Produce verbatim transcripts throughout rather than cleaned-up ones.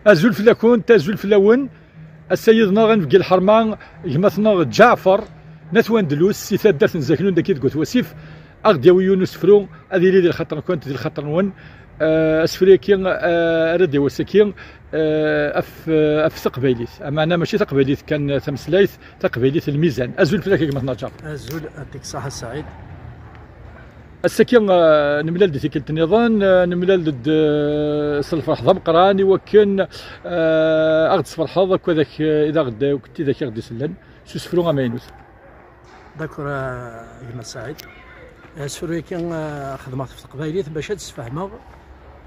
Azul fell-akent, azul fell-awen. Ass-a yid-neɣ anebgi lḥerma, gma-tneɣ Ǧaɛfer n At Wandlus, si taddart n Zaknun dagi deg At Wasif, a ɣ-d-yawi yiwen usefru, ad yili di lxaṭer-nkent, di lxaṭer-nwen. Eh, asefru-agi, eh, ara d-yawi ass-agi, eh, af, af teqbaylit. Ameɛna mačči taqbaylit kan tameslayt, taqbaylit n lmizan. Azul fell-ak a gma-tneɣ Ǧaɛfer. Azul, atik saḥa Saɛid. Ass-agi, eh, nemlal-d i tikkelt nniḍen, eh, nemlal-d, eh, s lferḥ d ameqqran i wakken, eh, a ɣ-d-tesferḥeḍ akked ak, eh, i d aɣ-d-, akked tidak i ɣ-d-isellen s usefru amaynut. D'accord, eh, gma Saɛid. Eh, asefru-agi, eh, xedmeɣ-t ɣef teqbaylit bac ad d-sfehmeɣ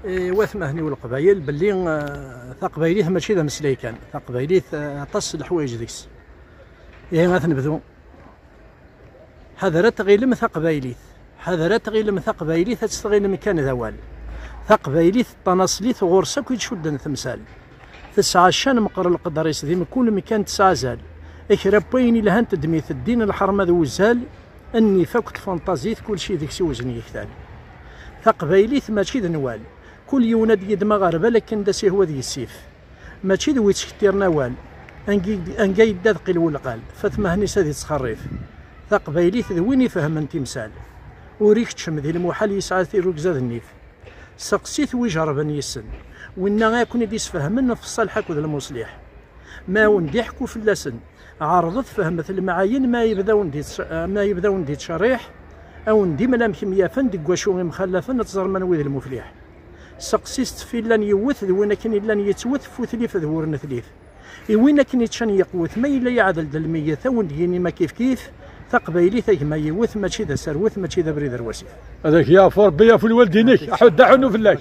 i watmaten-iw leqbayel belli, eh, taqbaylit mačči d ameslay kan. Taqbaylit, eh, aṭas n leḥwayeǧ deg-s. Ihi, ad t-nebdu. Ḥader ad tɣilem taqbaylit. Ḥader ad tɣilem taqbaylit, ad tt-tɣilem kan d awal. Taqbaylit d tanaṣlit ɣur-s akk i d-cudden temsal. Tesɛa ccan meqqer lqedr-is di mkul mkan tesɛa azal. Kra n wayen ilhan teddem-it ddin, lḥerma d wuzzal, nnif akk tfanṭazit, kulci deg-s i wezn yektal. Taqbaylit mačči d nwal. Kul yiwen ad d-yeddem aɣerbal akken d as-ihwa d yessif. Mačči d wi ttcettiren awal. Anga, anga yedda d qil welqal, Fatma Ḥnis ad ittxerrif. Taqbaylit d win ifehmen timsal. Ur ikeččem di lmuḥal yesɛa tirrugza d nnif. Seqsit wi jerrben yes-sen. Winna ad ken-id-isfehmen ɣef ṣṣalḥ akked lmuṣliḥ. Ma awen-d-iḥekku fell-asen, ɛerḍet fehmet lemɛayen ma yebda awen-d-ittc-, ma yebda awen-d-ittcerriḥ, awen-d-imel amek myafen deg wacu imxallafen ad teẓrem anwa i d lmufliḥ. Seqsi s tfilla n yiwet d win akken illan yettwet f utlif d wur netlif. I win akken iččan yeqwet ma yella yeɛdel-d lmeyyet awen-d-yini ma kif kif, taqbaylit a gma yiwet mačči d aserwet mačči d abrid ar wasif. Ad ak-yaɛfu Rebbi, yaɛfu lwaldin-ik, aḥuddu aḥunnu fell-ak.